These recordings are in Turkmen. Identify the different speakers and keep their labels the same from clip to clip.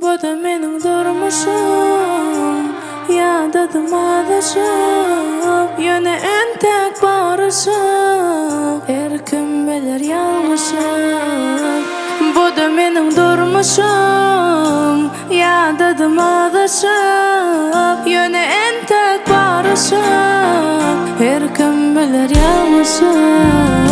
Speaker 1: Bu-da meniň durmuşym, Ýadadym azaşyp, Ýöne entek baryşyp, Her kim biler ýalňyşyp. Bu-da meniň durmuşym, Ýadadym azaşyp, Ýöne entek baryşyp, Her kim biler ýalňyşyp.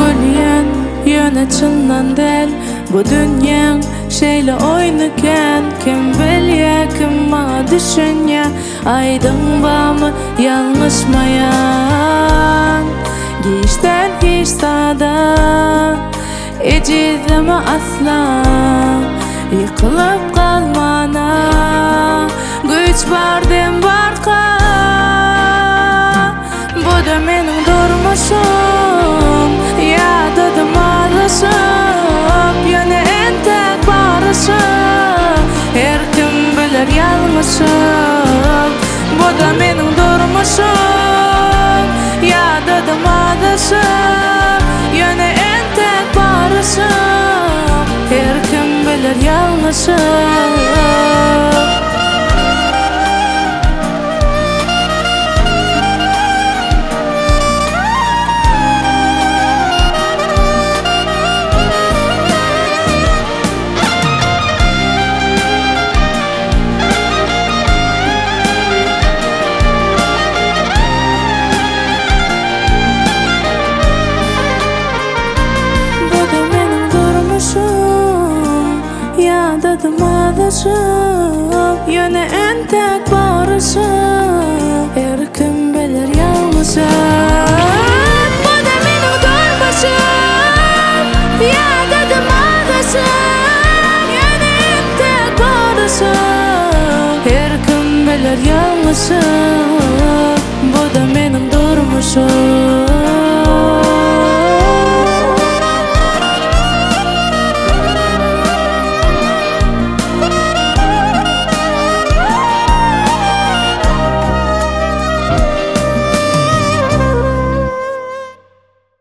Speaker 1: Gülýän, ýöne çyndan däl, bu dünýäň şeýle oýny kän. Kim bilýä, kim maňa düşünýä, aýdyň barmy ýalňyşmaýan. Giçden hiç zada Ejizleme asla, ýykylyp galmana Güýç bar dem barka. Bu-da meniň durmuşym, ýadadym azaşyp, Ýöne entek baryşyp, her kim biler ýalňyşyp. Bu-da meniň durmuşym, ýadadym azaşyp, Ýöne entek baryşyp, her kim biler ýalňyşyp. Bu-da meniň durmuşym, ýadadym azaşyp, Ýöne entek baryşyp, her kim biler ýalňyşyp. Bu-da meniň durmuşym, ýadadym azaşyp, Ýöne entek baryşyp, her kim biler ýalňyşyp. Bu-da meniň durmuşym.